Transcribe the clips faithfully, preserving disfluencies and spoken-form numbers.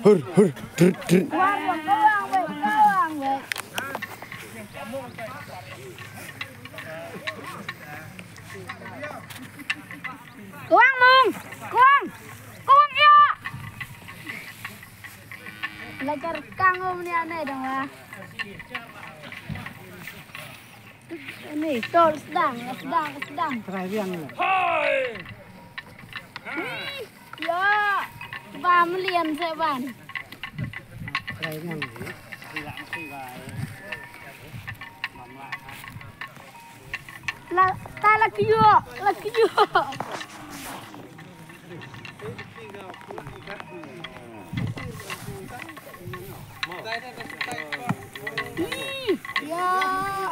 Hur, hur, trut, trut. Kawang mung, kawang, kawang ya. Belajar kang om ni aneh dong lah. Ni tol sedang, sedang, sedang. Try biang ni. Ni, ya, ba melian seban. Try biang ni. La, ta la kyo, la kyo. Ih, ya,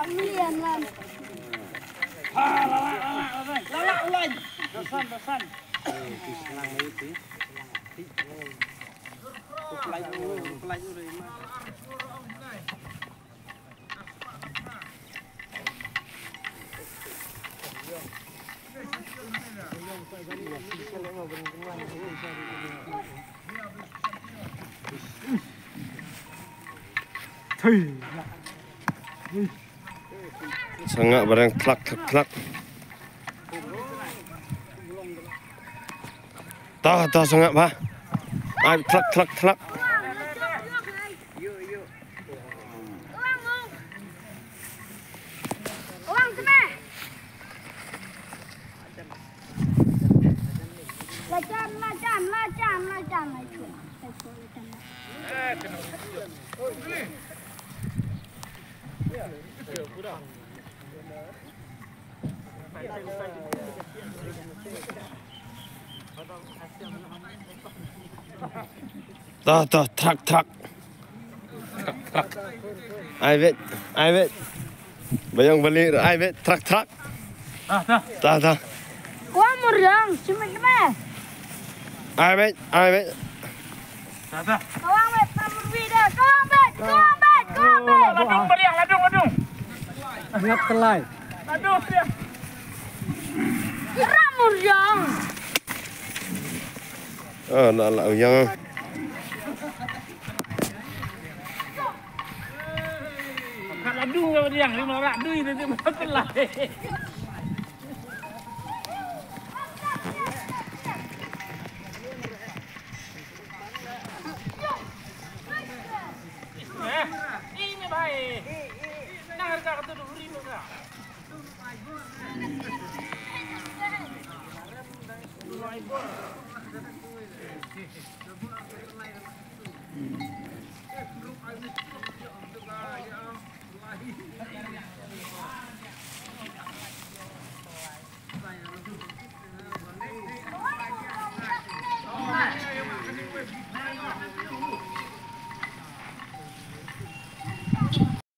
melian lan. Dosan, dosan. Sangah barang tlak, tlak, tlak. Tah, tah, sangah, bah. Ai, tlak, tlak, tlak. Lajan, lajan, lajan, lajan, lajan. Tah, tah, trak, trak. Trak, trak. Ai wet, ai wet. Bayang balik, ai wet, trak, trak. Tah, tah. Tah, tah. Wah, muriang, cuma cuma. Ai wet, ai wet. Kawang bet, tamur bida, kawang bet, kawang bet, kawang bet. Ladung beriang, ladung, ladung. Ingat kelai. Ladung beriang. Ramur yang. Ah, nak lah yang. Kat ladung beriang, lima rak dui, nanti mau kelai.